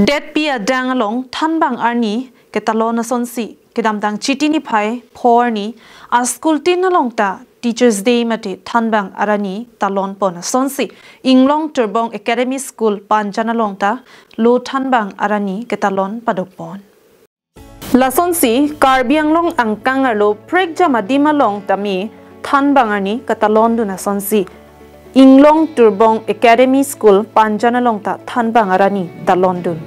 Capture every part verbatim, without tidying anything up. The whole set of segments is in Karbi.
Detpi adang along thanbang arni ketalon asonsi kedamtang Chiti niphai pho arni a school tin along ta Teachers Day mate thanbang arni talon pon asonsi Inglong Turbong Academy School Panjan along ta lo thanbang arni ketalon padok pon. Lasonsi Karbi Anglong angkang arlo prekjam adim along tame thanbang arni ketalon dun asonsi Inglong Turbong Academy School Panjan along ta thanbang arni talon dun.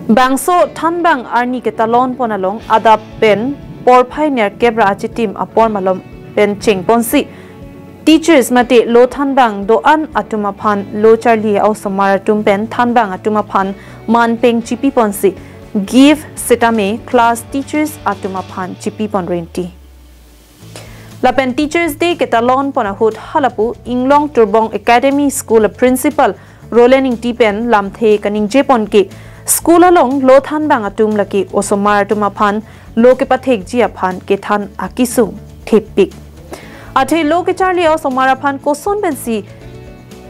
Bangso thanbang arni ketalon pon along adap pen porphai nerkep ra achitim apor malom pen chengponsi teachers mate lo thanbang do-an atum aphan lo charli a-osomar atum pen thanbang atum aphan manpeng chipi ponsi gift sitame class teachers atum aphan chipi pon renti. Lapen Teachers Day ketalon pon ahut halapu Inglong Turbong Academy School a Principal Roland Ingti pen lamthe kaningje pon ke school along lo thanbang atum lake osomar atum aphan lo kepathekji aphan kethan akesung thepik. Athe lo kecharli osomar aphan koson pensi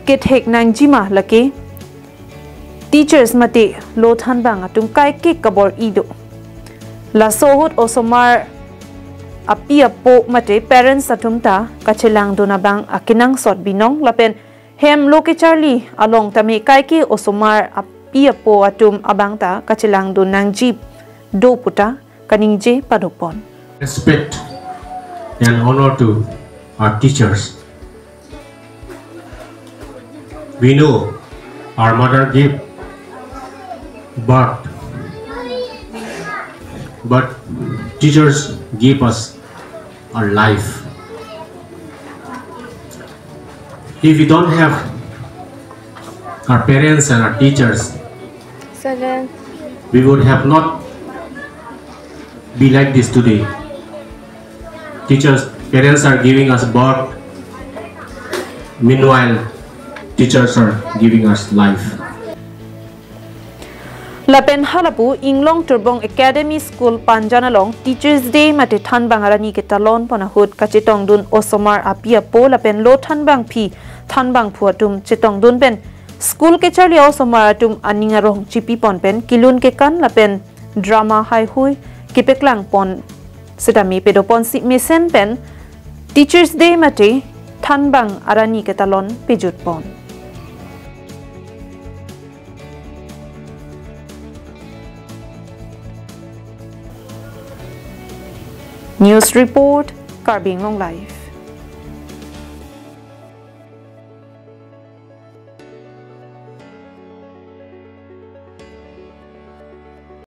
kethek nangjima lake teachers mate lo thanbang atum kaike kabor-i do. Laso ahut osomar api apo mate parents atum ta kachelang dun abang akenangsot binong lapen hem lo kecharli along tame kaike osomar api apo atum abang ta kachelang dun nangji do puta kaningje padok pon. Respect and honor to our teachers. We know our mother gave birth, but teachers give us our life. If we don't have our parents and our teachers, Seven. We would have not be like this today. Teachers, parents are giving us birth. Meanwhile, teachers are giving us life. Lapen halapu Inglong Turbong Academy School Panjan along Teachers Day mate thanbang arni ketalon pon ahut kachetongdun osomar api apo lapen lo thanbang phi thanbang phu atum chetongdun pen school kecharli osomar atum aning arong chipi pon pen kelun kekan lapen drama haihui kepeklang pon sitame pedoponsi mesen pen Teachers Day mate thanbang arni ketalon pejut pon. News report, Karbi Anglong Live.